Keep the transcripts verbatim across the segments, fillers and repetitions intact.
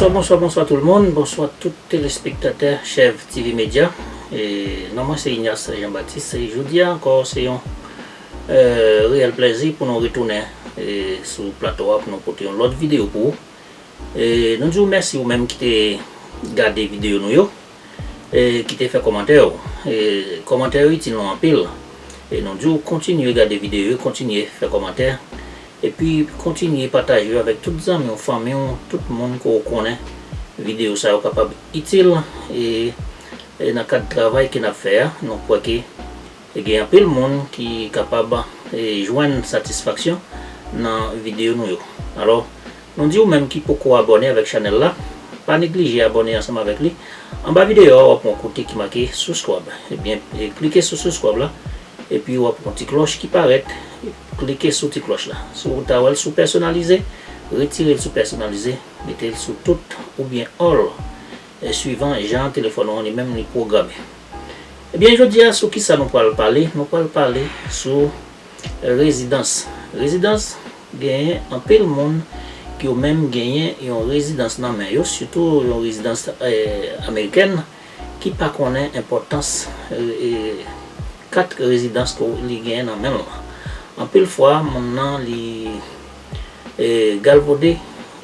Bonswa, bonswa, bonswa tout moun. Bonswa tout telespektatè Chèv T V Media. E non mwen se Ignace Jean Baptiste. E jodi a ankò, se yon, euh, reyèl plèzi pou nou retounen, e, sou plato a pou nou pote yon lòt videyo pou ou. E nou di w mèsi ou menm ki te gade videyo nou yo, e ki te fè kòmantè yo. E kòmantè yo itil nou anpil. E nou di w kontinye gade videyo yo, kontinye fè kòmantè. Epi kontinye pataje yo avèk tout zanmi w, fanmi w, tout moun ke w konnen videyo sa yo kapab itil. E, e nan kad travay ke n ap fè a, nou kwè ke e gen anpil moun ki kapab, e, jwenn satisfaksyon nan videyo nou yo. Alò, nou di ou menm ki poko abòne avèk chanèl la, pa neglije abòne ansanm avèk li. Anba videyo a, w ap wè yon kote ki make subscribe. Ebyen, e, klike sou subscribe la, epi w ap wè yon ti klòch ki parèt. Klike sou ti klòch la. Si w ta wè l sou pèsonalize, retire l sou pèsonalize, mete l sou tout oubyen all, e, swivan jan telefòn ou an li menm li pwograme. Ebyen, jodi a, sou kisa nou pral pale? Nou pral pale sou rezidans. Rezidans, genyen anpil moun ki yo menm genyen yon rezidans nan men yo, sitou yon rezidans, eh, amerikèn, ki pa konnen enpòtans, eh, eh, kat rezidans ke li genyen nan men l lan. Anpil fwa, moun nan li, eh, galvode,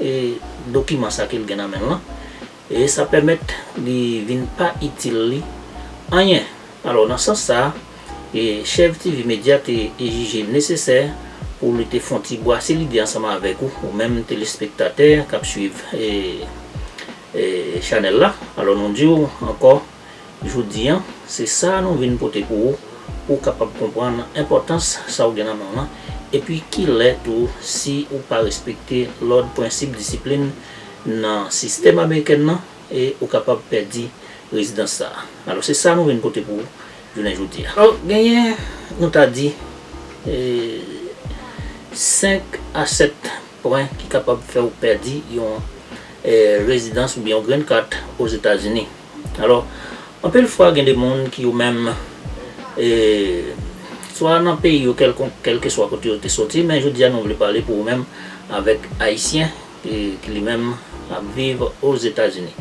eh, dokiman sa ke l gen nan men l lan, e sa pèmèt li vin pa itil li anyen. Alò, nan sans sa a, e, Chèv T V Media te jije nesesè pou li te fè yon ti bwase lide ansanm avèk ou, ou menm telespektatè k ap swiv, e, e, chanèl la. Alò, nou di w ankò, jodi a, se sa nou vin pote pou ou, pou w kapab konprann enpòtans sa w gen nan men w lan, epi kilè tou, si ou pa respekte lòd, prensip, disiplin nan sistèm amerikèn nan, e ou kapab pèdi rezidans sa a. Alò, se sa nou vin pote pou ou jounen jodi a. Alò, genyen, nou ta di, e, senk a sèt pwen ki kapab fè w pèdi yon, e, rezidans oubyen yon green card Ozetazini. Alò, anpil fwa, gen de moun ki yo menm, e, swa nan peyi yo kèlkonk, kèlkeswa kote yo te soti, men jodi a nou vle pale pou ou menm avèk Ayisyen, e, ki li menm ap viv Ozetazini.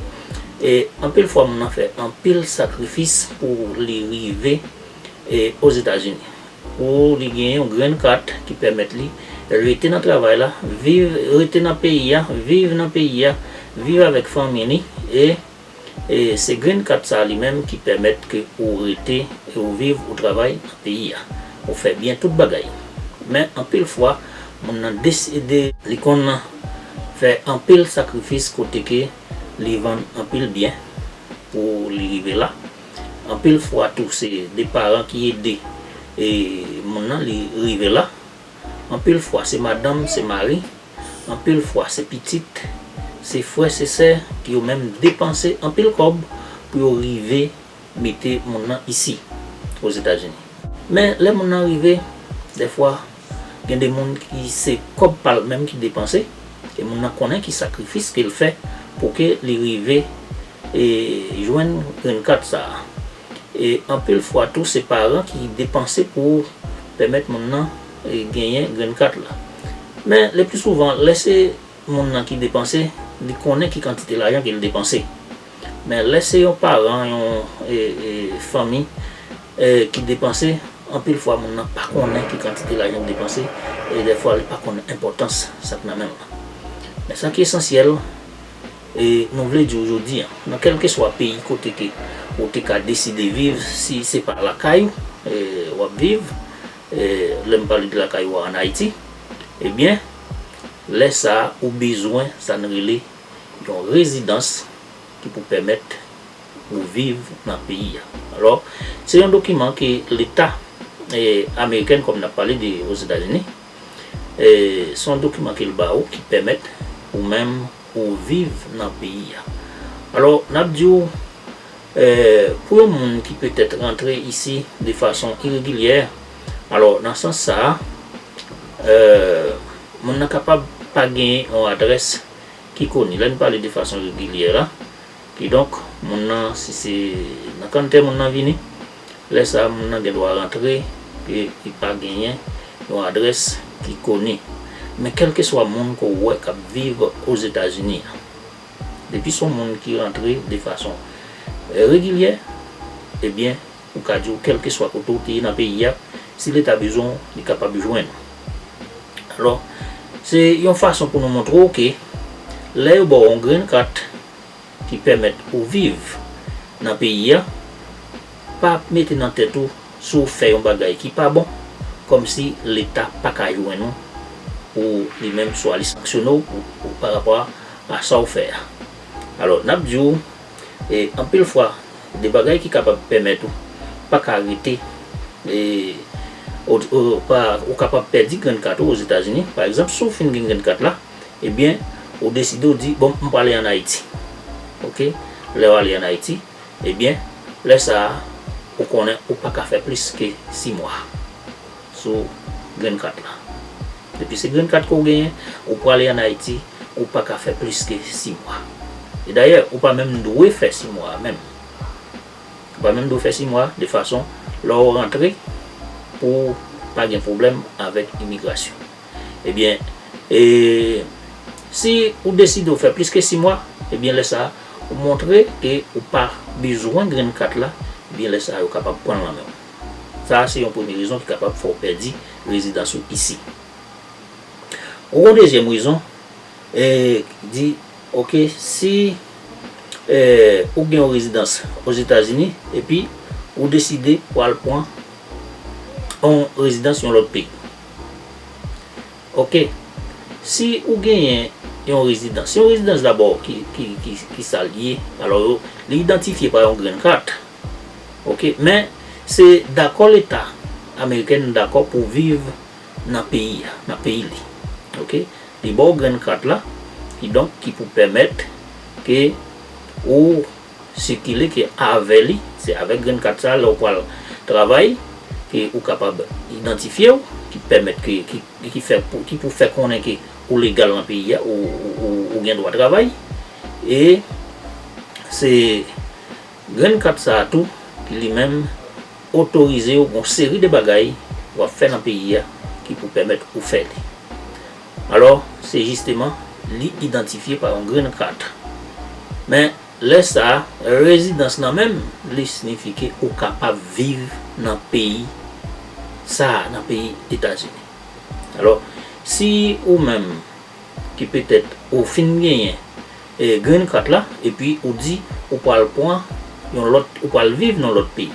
E anpil fwa, moun nan fè anpil sakrifis pou li rive, e, Ozetazini. Pou li gen yon green card ki pèmèt li rete nan travay la, viv, rete nan peyi a, viv nan peyi a, viv avèk fanmi li, e, e se green card sa a li menm ki pèmèt ke ou rete, e ou viv, ou travay nan peyi a. Ou fè byen tout bagay. Men anpil fwa, moun nan deside, li konn fè anpil sakrifis kote ke li vann anpil byen pou li rive la. Anpil fwa tou, se de paran ki ede, e, moun nan li rive la. Anpil fwa, se madanm, se mari. Anpil fwa, se pitit, se frè, se sè ki yo menm depanse anpil kòb pou yo rive mete moun nan isi, Ozetazini. Men lè moun nan rive, dèfwa, gen de moun ki se kòb pa l menm ki depanse, e moun nan konnen ki sakrifis ke l fè pou ke li rive, e, jwenn green card sa a. E anpil fwa tou, se paran ki depanse pou pèmèt moun nan, e, genyen green card la. Men, le pli souvan, lè se moun nan ki depanse, li konnen ki kantite lajan ke l depanse. Men lè se yon paran, yon, e, e, fanmi, e, ki depanse, anpil fwa moun nan pa konnen ki kantite lajan l depanse, e dèfwa li pa konnen enpòtans sa k nan men l lan. Men sa ki esansyèl, e nou vle di w jodi a, nan kèlkeswa peyi kote ke ou te ka deside viv, si se pa lakay ou, e, w ap viv, e, lè m pale de lakay ou a ann Ayiti, ebyen, lè sa a, ou bezwen sa n rele yon rezidans ki pou pèmèt ou viv nan peyi a. Alò, se yon dokiman ke Leta, e, ameriken, kòm n ap pale de Ozetazini, e, se yon dokiman ke l ba ou ki pèmèt ou menm ou viv nan peyi a. Alò, n ap di w, e, pou yon moun ki petèt rantre isi de fason iregilyè, alò, nan sans sa a, e, moun nan kapab pa gen yon adrès ki koni. Lè n pale de fason regilyè la, kidonk, moun nan, si se nan kantè moun nan vini, lè sa a, moun nan gen dwa rantre, e li pa genyen yon adrès ki koni. Men kèlkeswa moun ke w wè k ap viv Ozetazini a, Depi se yon moun ki rantre de fason, eh, regilyè, ebyen, ou ka di w, kèlkeswa kote w te ye nan peyi a, si Leta bezwen w, li kapab jwenn ou. Alò, se yon fason pou nou montre w ke lè yo ba w yon green card ki pèmèt ou viv nan peyi a, pa mete nan tèt ou, si w fè yon bagay ki pa bon, kòmsi Leta pa ka jwenn ou pou li menm, swa li sanksyone w pou, pou, pa rapò a, a sa w fè a. Alò, n ap di w, e, anpil fwa, de bagay ki kapab pèmèt ou pa ka rete, e, ou, ou, pa, ou kapab pèdi green card ou Ozetazini. Pa egzanp, si w fin gen green card la, ebyen, ou deside, ou di, bon, m prale ann Ayiti. Oke? Lè w ale ann Ayiti, ebyen, lè sa a, ou konnen ou pa ka fè plis ke sis mwa sou green card la. Depi se green card ke w genyen, ou prale ann Ayiti, ou pa ka fè plis ke sis mwa. E dayè, ou pa menm dwe fè sis mwa a menm. Ou pa menm dwe fè sis mwa, de fason, lè w rantre, pou pa gen pwoblèm avèk imigrasyon. Ebyen, e, si ou deside w fè plis ke sis mwa, ebyen, lè sa a, ou montre ke ou pa bezwen green card la, ebyen, lè sa a, yo kapab pran l nan men w. Sa a, se yon premye rezon ki kapab fè w pèdi rezidans ou isi. Ou gen yon dezyèm rezon, e, di, oke, si, e, ou gen yon rezidans Ozetazini, epi ou deside pou al pran yon rezidans yon lòt peyi. Oke, si ou genyen yon rezidans, yon rezidans dabò ki, ki, ki, ki sa l ye, alò yo, li idantifye pa yon green card. Oke, men se dakò Leta ameriken dakò pou viv nan peyi a, nan peyi li. Oke, li ba w green card la, kidonk ki pou pèmèt ke ou sikile ke avè li, se avèk green card sa, lè w pral travay, ke ou kapab idantifye w, ki pèmèt ke, ki, ki fè pou, ki pou fè konnen ke ou legal nan peyi a, ou, ou, ou, ou gen dwa travay. E se green card sa a tou, ki li menm otorize w gon seri de bagay w ap fè nan peyi a ki pou pèmèt ou fè li. Alò, se jisteman li idantifye pa yon green card. Men, lè sa a, rezidans lan menm, li siyifi ke ou kapab viv nan peyi sa a, nan peyi Etazini. Alò, si ou menm ki petèt ou fin genyen, e, green card la, epi ou di ou pral pran yon lòt, ou pral viv nan lòt peyi,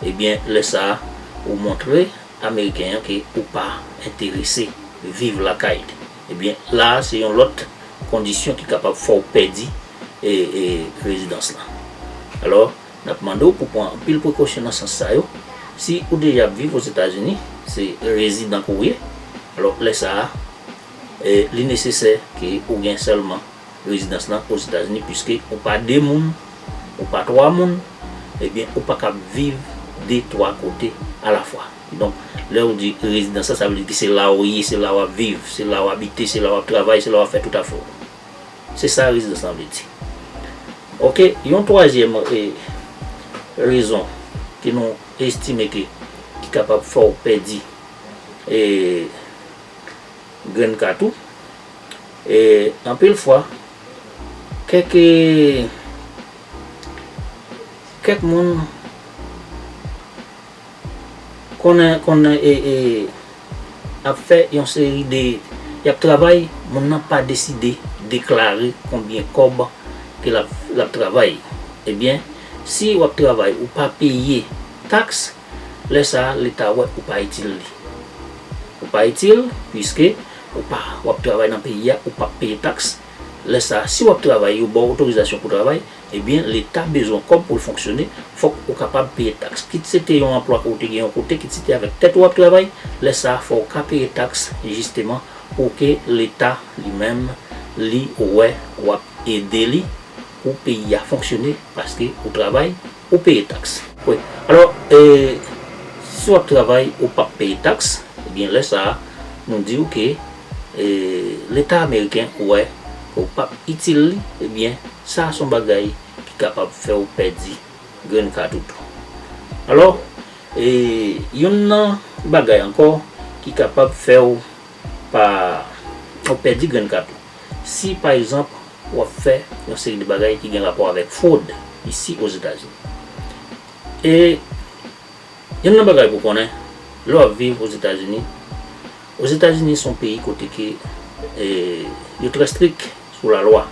ebyen, lè sa a, ou montre ameriken an ke ou pa enterese viv lakay li. Ebyen, la a, se yon lòt kondisyon ki kapab fè w pèdi, e, e, rezidans lan. Alò, n ap mande w pou pran anpil prekosyon nan sans sa yo. Si ou deja ap viv Ozetazini, se rezidan ke w ye, alò, lè sa a, e, li nesesè ke ou gen sèlman rezidans lan Ozetazini, piske ou pa de moun, ou pa twa moun, ebyen, ou pa kab viv de twa kote alafwa. Kidonk, lè ou di rezidans lan, sa vle di ke se la ou ye, se la w ap viv, se la w abite, se la w ap travay, se la w ap fè tout afè w. Se sa rezidans lan vle di. Oke, yon twazyèm, e, rezon ke nou estime ke, ki kapab fè w pèdi, e, green card ou, e, anpil fwa, kèk, e, kèk moun konnen, konnen, e, e, ap fè yon seri de, y ap travay, moun nan pa deside deklare konbyen kòb ke l ap, l ap travay. Ebyen, si w ap travay, ou pa peye taks, lè sa a, Leta wè ou pa itil li. Ou pa itil, piske ou pa, w ap travay nan peyi a, ou p ap peye taks. Lè sa a, si w ap travay, yo ba w otorizasyon pou w travay, ebyen, Leta bezwen kòb pou l fonksyone, fòk ou kapab peye taks. Kit se te yon anplwa ke w te gen yon kote, kit se te avèk tèt ou w ap travay, lè sa a, fò w ka peye taks, jisteman, pou ke Leta, li menm, li wè w ap ede li pou peyi a fonksyone, paske ou travay, ou peye taks. Wi. Alò, e, si w ap travay, ou p ap peye taks, ebyen, lè sa a, nou di w ke, e, Leta ameriken wè ke w p ap itil li, ebyen, sa a se yon bagay ki kapab fè w pèdi green card ou tou. Alò, e, youn nan bagay ankò ki kapab fè w pa, w pèdi green card ou. Si, pa egzanp, w ap fè yon seri de bagay ki gen rapò avèk fwod isi Ozetazini. E youn nan bagay pou konnen, lè w ap viv Ozetazini, Ozetazini se yon peyi kote ke, e, yo trè strik sou lalwa.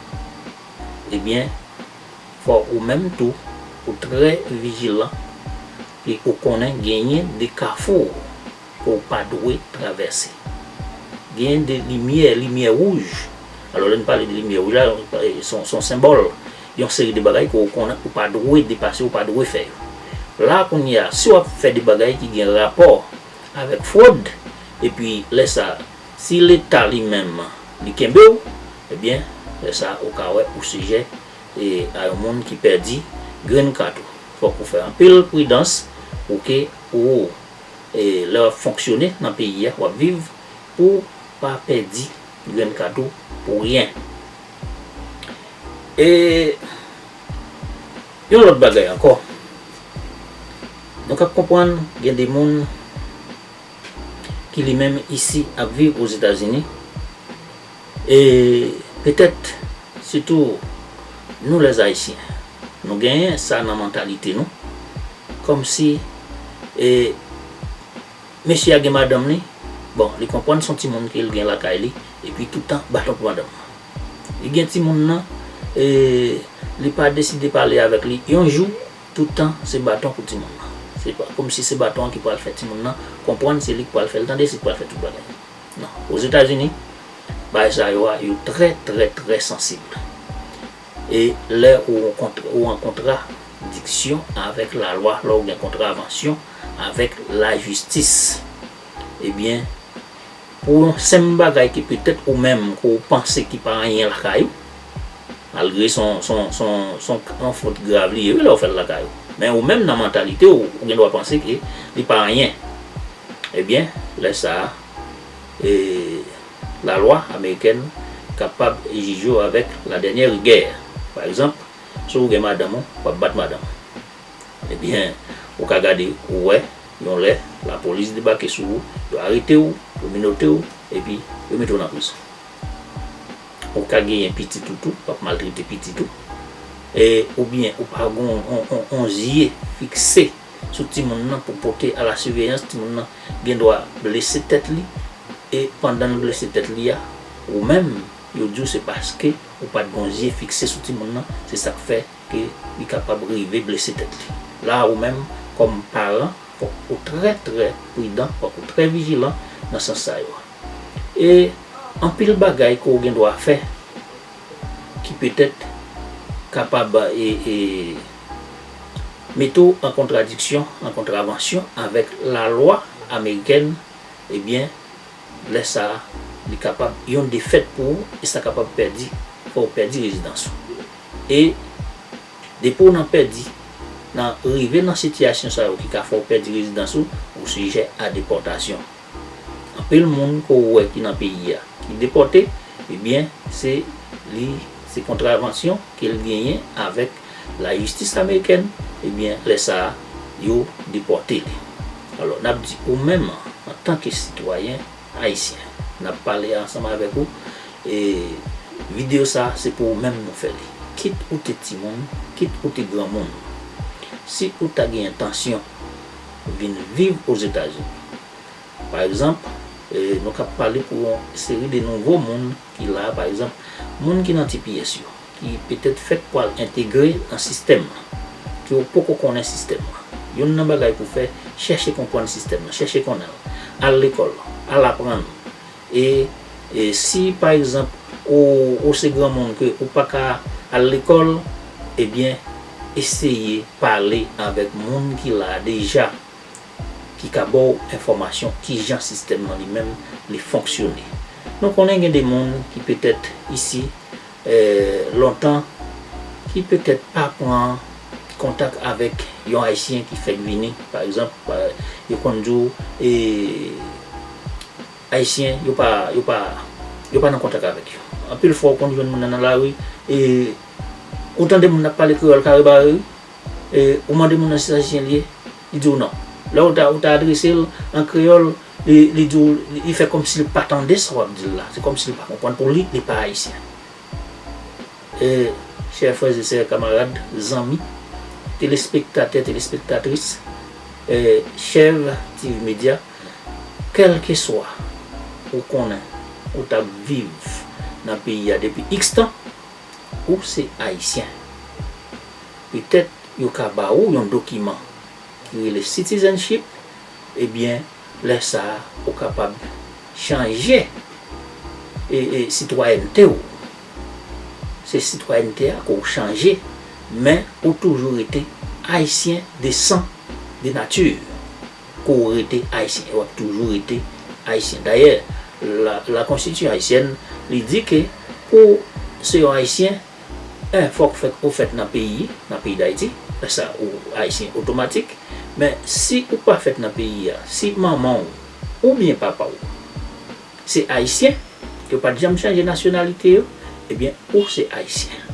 Ebyen, fò ou menm tou, ou trè vijilan e ou konnen genyen de kafou ke w pa dwe travèse. Genyen de limyè, limyè wouj. Alò, lè n pale de limyè wouj la, se yon, se yon senbòl, yon seri de bagay ke w konnen ou pa dwe depase, ou pa dwe fè yo. La, kounye a, si w ap fè de bagay ki gen rapò avèk fwod, epi lè sa, si Leta li menm li kenbe w, ebyen, lè sa, ou ka wè ou sijè, e, a yon moun ki pèdi green card ou. Fòk ou fè anpil pridans pou ke ou, e, lè w ap fonksyone nan peyi a, w ap viv, pou w pa pèdi green card ou pou ryen. E yon lòt bagay ankò, nou ka konprann gen de moun ki li menm isi ap viv Ozetazini, e petèt, sitou nou lèzayisyen, nou genyen sa nan mantalite nou, kòmsi, e, mesye a gen madanm li, bon, li konprann se yon timoun ke l gen lakay li, epi toutan baton pou madanm nan. Li gen timoun nan, e, li pa deside pale avèk li yon jou, toutan se baton pou timoun nan. Se pa, kòmsi se baton an ki pral fè timoun nan konprann se li ki pral fè l tande, se li ki pral fè tout bagay. Non. Ozetazini, bagay sa yo a, yo trè, trè, trè sansib. E lè ou an kont-, ou an kontradiksyon avèk lalwa, lè ou gen kontravansyon avèk lajistis, ebyen, pou yon senp bagay ki petèt ou menm ke w panse ki pa anyen lakay ou, malgre se yon, se yon, se yon, se yon, yon fot grav li ye, wi, lè w fè l lakay ou. Men ou menm nan mantalite w, ou gen dwa panse ke li pa anyen. Ebyen, lè sa a, e, lalwa amerikèn kapab jije w avèk la dènyè rigè. Pa egzanp, si w gen madanm ou, w ap bat madanm ou. Ebyen, ou ka gade, ou wè, yon lè, lapolis debake sou ou, yo arete w, yo menote w, epi yo mete w nan prizon. Ou ka genyen pitit ou tou, w ap maltrete pitit ou, e, oubyen ou pa gon on, on, on zye fikse sou timoun nan pou pote a la siveyans, timoun nan gen dwa blese tèt li, e pandan l blese tèt li a, ou menm, yo di w se paske ou pa t gon zye fikse sou timoun nan, se sa k fè ke li kapab rive blese tèt li. La a, ou menm, kòm paran, fòk ou trè, trè pridan, fòk ou trè vijilan nan sans sa yo. E anpil bagay ke w gen dwa fè ki petèt kapab, e, e, mete w an kontradiksyon, an kontravansyon avèk lalwa amerikèn, ebyen, lè sa a, li kapab yon defèt pou ou, e sa kapab pèdi, fè w pèdi rezidans ou. E depi w nan pèdi, nan rive nan sitiyasyon sa yo ki ka fè w pèdi rezidans ou, ou sijè a depòtasyon. Anpil moun ke w wè ki nan peyi a, ki depòte, ebyen, se li, se kontravansyon ke l genyen avèk lajistis amerikèn, ebyen, lè sa a, yo depòte li. Alò, n ap di ou menm, antanke sitwayen ayisyen, n ap pale ansanm avèk ou, e videyo sa a, se pou ou menm nou fè li. Kit ou te timoun, kit ou te granmoun, si ou ta gen entansyon vin viv Ozetazini, pa egzanp, e, nou ka pale pou yon seri de nouvo moun ki la, pa egzanp, moun ki nan T P S yo, ki petèt fèk pral entegre nan sistèm nan, ke w poko konnen sistèm nan. Youn nan bagay pou fè, chèche konprann sistèm nan, chèche konnen l, al lekòl, al aprann. E, e si, pa egzanp, ou, ou se granmoun ke ou pa ka al lekòl, ebyen, eseye pale avèk moun ki la deja, ki ka ba w enfòmasyon kijan sistèm nan li menm li fonksyone. Nou konnen gen de moun ki petèt isi, e, lontan, ki petèt pa pran kontak avèk yon Ayisyen ki fèk vini, pa egzanp, pa, yo konn di w, e, Ayisyen, yo pa, yo pa, yo pa nan kontak avèk yo. Anpil fwa, ou konn jwenn moun nan nan lari, e ou tande moun ap pale kreyòl kare bare, wi. E ou mande moun nan si se Ayisyen li ye, li di w non. Lè ou ta, ou ta adrese l an kreyòl, li, li di w, li, li fè kòmsi l pa tande sa w ap di l la. Se kòmsi l pa konprann. Pou li, li pa Ayisyen. E, chè frè e sè, kamarad, zanmi, telespektatè, telespektatris, e, chèv T V Media, kèlkeswa ou konnen ou t ap viv nan peyi a depi iks tan, ou se Ayisyen. Petèt yo ka ba ou yon dokiman ki rele citizenship, ebyen, lè sa a, ou kapab chanje, e, e, sitwayènte w. Se sitwayènte a ke w chanje, men ou toujou rete Ayisyen de san, de nati. Ke w rete Ayisyen, w ap toujou rete Ayisyen. Dayè, la, la Constitution haïtienne, li di ke pou w se yon Ayisyen, en, fòk fèt, ou fèt nan peyi, nan peyi Dayiti, lè sa ou Ayisyen otomatik. Men si ou pa fèt nan peyi a, si manman w oubyen papa w se Ayisyen, yo pa t janm chanje nasyonalite yo, ebyen, ou se Ayisyen.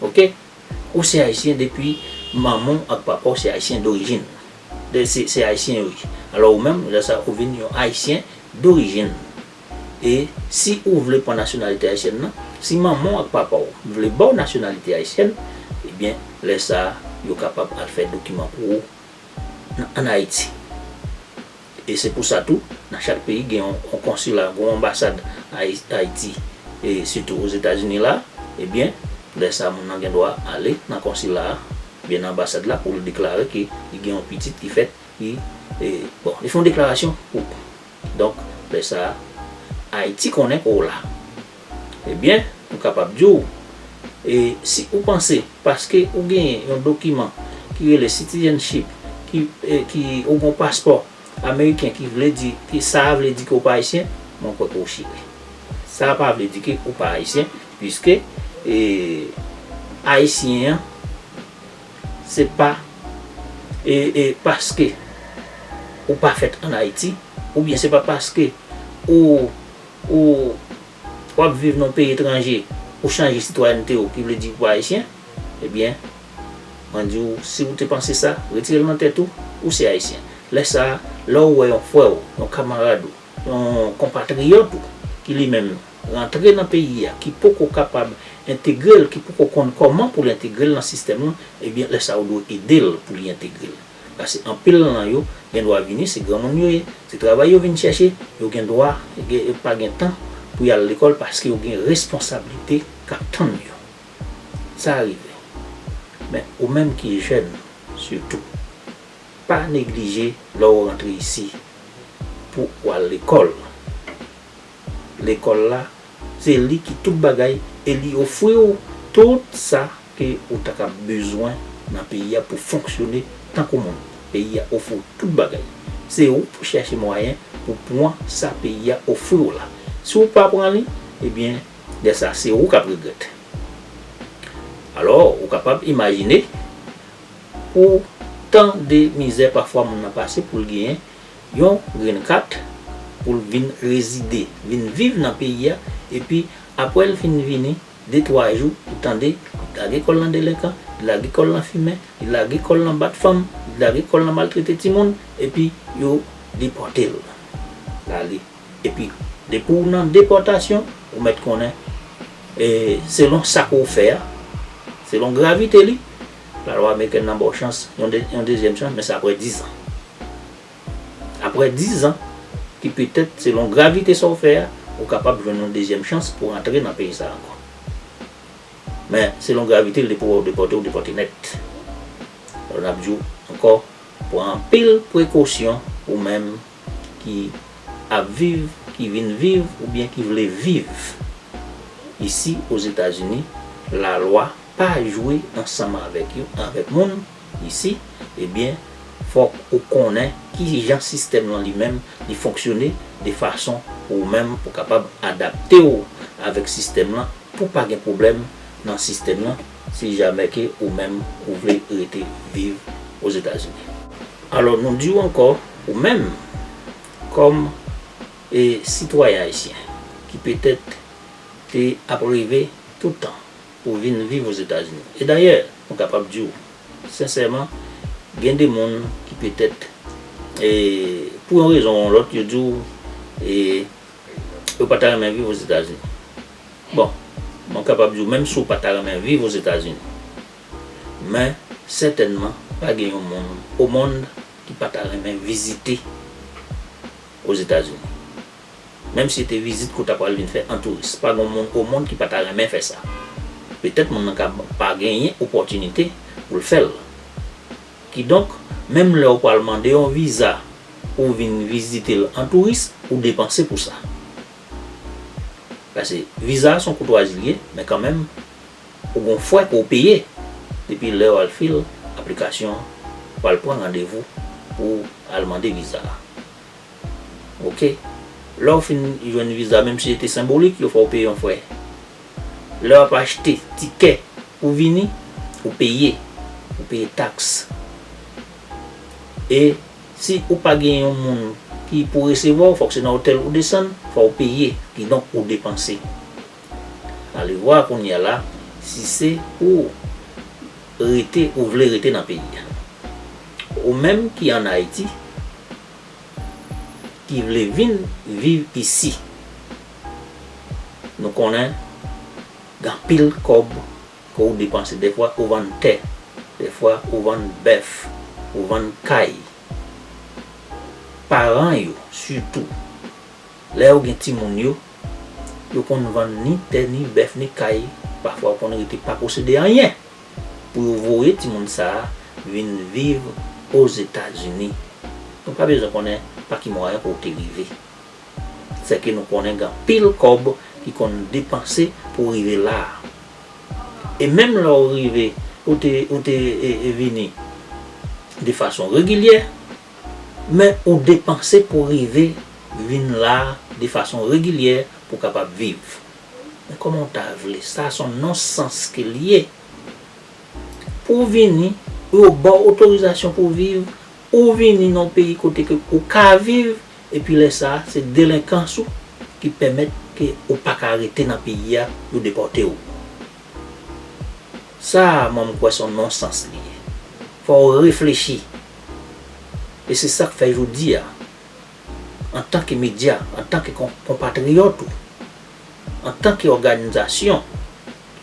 Oke? Ou se Ayisyen depi manman w ak papa w se Ayisyen dorijin. De, se, se Ayisyen yo ye. Alò, ou menm, lè sa, ou vin yon Ayisyen dorijin. E si ou vle pran nasyonalite ayisyèn nan, si manman w ak papa w vle ba w nasyonalite ayisyèn, ebyen, lè sa a, yo kapab al fè dokiman pou ou nan, ann Ayiti. E se pou sa tou, nan chak peyi, gen yon, yon konsila, gen yon anbasad Ayi-, Ayiti, e sitou Ozetazini la, ebyen, lè sa a, moun nan gen dwa ale nan konsila a, oubyen nan anbasad la, pou l deklare ke li gen yon pitit ki fèt, ki, e, bon, li fè yon deklarasyon pou Donk, lè sa a, Ayiti konnen ke w la. Ebyen, m kapab di w, e si ou panse, paske ou genyen yon dokiman ki rele citizenship, ki, e, ki, ou gen yon paspò ameriken ki vle di, ki sa a vle di ke w pa ayisyen, mwen kwè ke w chire. Sa a pa vle di ke ou pa ayisyen, piske, e, ayisyen an, se pa, e, e, paske ou pa fèt ann Ayiti, oubyen se pa paske ou, ou, w ap viv nan yon peyi etranje, ou chanje sitwayènte w, ki vle di ou pa ayisyen, ebyen, mwen di w, si w te panse sa, retire l nan tèt ou, ou se ayisyen. Lè sa a, lè w wè yon frè w, yon kamarad ou, yon konpatriyòt ou ki li menm rantre nan peyi a, ki poko kapab entegre l, ki poko konn kòman pou l entegre l nan sistèm lan, ebyen, lè sa a ou dwe ede l pou li entegre l. Paske anpil nan yo gen dwa vini, se granmoun yo ye, se travay yo vin chèche, yo gen dwa, gen, pa gen tan pou y al lekòl paske yo gen responsablite k ap tann yo. Sa rive. Men ou menm ki jèn, sitou, pa neglije lè w rantre isi pou w al lekòl. Lekòl la, se li ki tout bagay e li ofri w tout sa ke ou ta kab bezwen nan peyi a pou fonksyone tankou moun. Peyi a ofri w tout bagay. Se ou pou chèche mwayen pou pran sa peyi a ofri w la. Si w pa pran li, ebyen, lè sa, se ou k ap regrèt. Alò, ou kapab imajine pou tan de mizè pafwa moun nan pase pou l genyen yon green card, pou l vin rezide, vin viv nan peyi a, epi apre l fin vini, de twa jou, ou tande, li lage kò l nan delenkan, li lage kò l nan fimen, li lage kò l nan bat fanm, li lage kò l nan maltrete timoun, epi yo depòte l. L ale. Epi, depi w nan depòtasyon, ou mèt konnen, e, selon sa ke w fè a, selon gravite li, lalwa amerikèn nan ba w chans, yon de-, yon dezyèm chans, men se apre dizan. Apre dizan, ki petèt, selon gravite sa w fè a, ou kapab jwenn yon dezyèm chans pou w rantre nan peyi sa a ankò. Men, selon gravite l, depi w depòte, w depòte nèt. Alò, n ap di w ankò, pran anpil prekosyon ou menm ki ap viv, ki vin viv oubyen ki vle viv isi Ozetazini, lalwa pa jwe ansanm avèk yo, avèk moun isi, ebyen, fòk ou konnen ki jan sistèm lan li menm li fonksyone, de fason pou ou menm pou kapab adapte w avèk sistèm lan, pou pa gen pwoblèm nan sistèm lan, si jamè ke ou menm ou vle rete viv Ozetazini. Alò, nou di w ankò, ou menm, kòm, e, sitwayen ayisyen, ki petèt te ap reve tout tan pou vin viv Ozetazini. E dayè, nou kapab di w, sensèman, gen de moun ki petèt, e, pou yon rezon ou yon lòt, yo di w, e, yo pa ta renmen viv Ozetazini. Bon, Mwen kapab di w, menm si w pa ta renmen viv Ozetazini, men sètènman, pa gen yon moun o mond ki pa ta renmen vizite Ozetazini. Menm si se te vizit ke w ta pral vin fè an touris, pa gen yon moun o mond ki pa ta renmen fè sa. Petèt moun nan ka pa genyen opòtinite pou l fè l. Kidonk, menm lè w pral mande yon viza pou w vin vizite l an touris, ou depanse pou sa. Paske viza a se yon koutwazi l ye, men kanmenm, ou gen yon frè ke w peye. Depi lè w al fil aplikasyon an, w al pran randevou pou w al mande viza a. Oke? Lè w fin jwenn viza, menm si se te senbolik, yo fè w peye yon frè. Lè w ap achte tikè pou vini, ou peye. Ou peye taks. E si ou pa gen yon moun ki pou resevwa w, fòk se nan otèl ou desann, fò w peye, kidonk ou depanse. Alevwa kounye a la, si se pou rete, ou vle rete nan peyi a. Ou menm ki ann Ayiti, ki vle vin viv isi, nou konnen gen anpil kòb ke w depanse. Dèfwa ou vann tè, dèfwa ou vann bèf, ou vann kay. Paran yo, sitou, lè yo gen timoun yo, yo konn vann ni tè, ni bèf, ni kay, pafwa yo konn rete pa posede anyen pou yo voye timoun sa a vin viv Ozetazini. Nou pa bezwen konnen pa ki mwayen ke w te rive. Sèke nou konnen gen anpil kòb ki konn depanse pou rive la a. E menm lè w rive, ou te, ou te e, e vini de fason regilyè, men ou depanse pou rive vin la a de fason regilyè pou w kapab viv. Men kòman w ta vle? Sa se yon nonsans ke l ye. Pou w vini, yo ba w otorizasyon pou w viv, ou vini nan yon peyi kote ke ou ka viv, epi lè sa a, se delenkans ou ki pèmèt ke ou pa ka rete nan peyi a, yo depòte w. Sa a, mwen, m kwè se yon nonsans li ye. Fò w reflechi. E se sa k fè jodi a, antanke medya, antanke kon-, konpatriyòt ou, antanke òganizasyon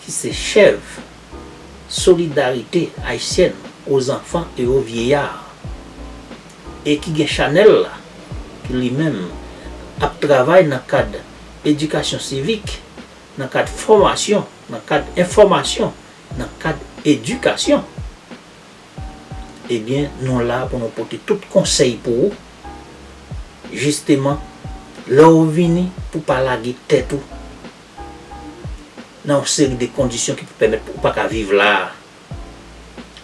ki se chèf Solidarité Haïtienne aux Enfants et aux Vieillards, e ki gen chanèl la, ki li menm ap travay nan kad edikasyon sivik, nan kad fòmasyon, nan kad enfòmasyon, nan kad edikasyon, ebyen, nou la pou nou pote tout konsèy pou ou. Jisteman, lè w vini, pou pa lage tèt ou nan yon seri de kondisyon ki pou pèmèt ou pa ka viv la a.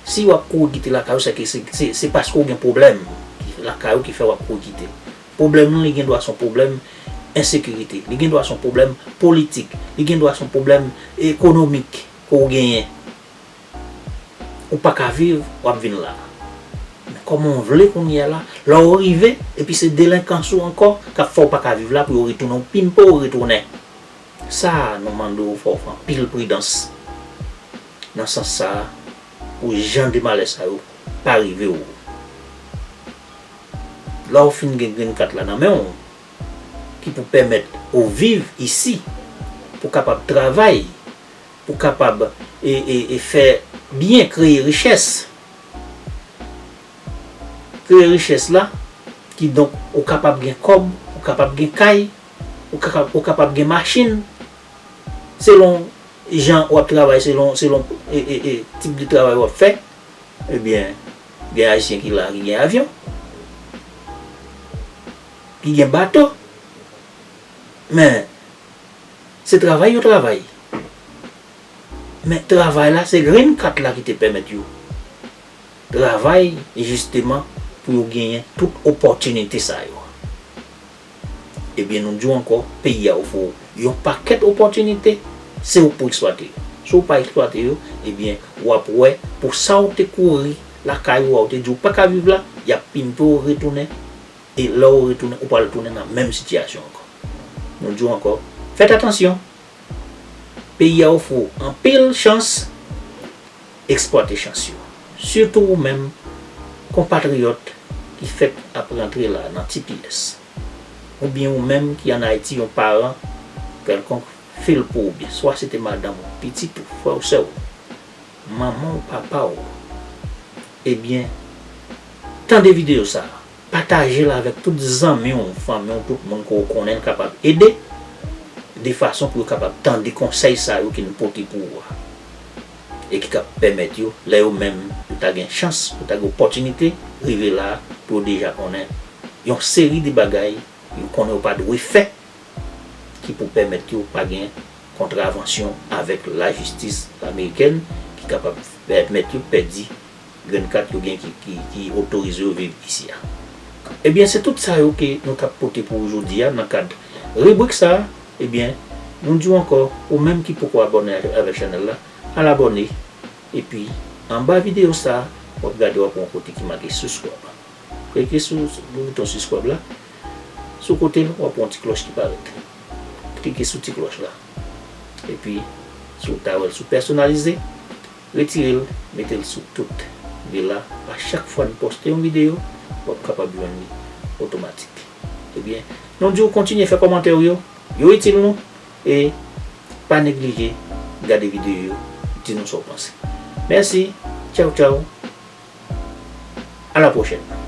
Si w ap kouri kite lakay ou, se ke se, se, se paske w gen pwoblèm lakay ou ki fè w ap kouri kite. Pwoblèm nan, li gen dwa se yon pwoblèm ensekirite. Li gen dwa se yon pwoblèm politik. Li gen dwa se yon pwoblèm ekonomik ke w genyen. Ou pa ka viv, w ap vin la. Men kòman w vle kounye a la, lè w rive, epi se delenkans ou ankò k ap fè w pa ka viv la pou yo retounen w, pimpe w retounen. Sa a, nou mande w fò w fè anpil pridans nan sans sa a, pou jan de malè sa yo pa rive w. Lè w fin gen green card la nan men w, ki pou pèmèt ou viv isi, pou kapab travay, pou kapab e, e, e fè byen, kreye richès. Kreye richès la, kidonk, ou kapab gen kòb, ou kapab gen kay, ou kapab, ou kapab gen machin, selon jan w ap travay, selon, selon e, e, e, tip de travay w ap fè. Ebyen, gen Ayisyen ki la, ki gen avyon, ki gen bato, men se travay yo travay. Men travay la, se green card la ki te pèmèt yo travay, jisteman, pou yo genyen tout opòtinite sa yo. Ebyen, nou di w ankò, peyi a ofri w yon pakèt opòtinite, se ou k pou eksplwate yo. Si w pa eksplwate yo, ebyen, w ap wè, pou sa w te kouri lakay ou a, ou te di w pa ka viv la, y ap pimpe w retounen, e lè w retounen, ou pral tounen nan menm sitiyasyon ankò. Nou di w ankò, fèt atansyon! Peyi a ofri w anpil chans, eksplwate chans yo. Sitou ou menm, konpatriyòt ki fèk ap rantre la nan T P S, oubyen ou menm ki ann Ayiti, yon paran kèlkonk fè l pou ou byen, swa se te madanm ou, pitit ou, frè ou, sè ou, manman ou, papa ou, ebyen, tande videyo sa a, pataje l avèk tout zanmi w, fanmi w, tout moun ke w konnen l kapab ede, de fason pou yo kapab tande konsèy sa yo ke n pote pou ou a. E ki kab pèmèt yo, lè yo menm, yo ta gen chans, yo ta gen opòtinite, rive la, pou yo deja konnen yon seri de bagay yo konnen yo pa dwe fè, ki pou pèmèt yo pa gen kontravansyon avèk lajistis amerikèn, ki kapab pèmèt yo pèdi grenn kat yo gen ki, ki, ki otorize yo viv isi a. Ebyen, se tout sa yo ke nou t ap pote pou ou jodi a nan kad ribrik sa a. Ebyen, nou di w ankò, ou menm ki poko abòne avèk chanèl la, al abòne. Epi, anba videyo sa a, w ap gade, w ap wè yon kote ki make subscribe. Klike sou, sou bouton subscribe la. Sou kote l, w ap wè yon ti klòch ki parèt. Klike sou ti klòch la. Epi, si w ta wè l sou pèsonalize, retire l, mete l sou tout. De la, a chak fwa n poste yon videyo, w ap kapab jwenn li otomatik. Ebyen, nou di w kontinye fè kòmantè w yo, yo itil nou, e pa neglije gade videyo yo, di nou sa w panse. Mèsi, tchaw tchaw, a la pwochèn.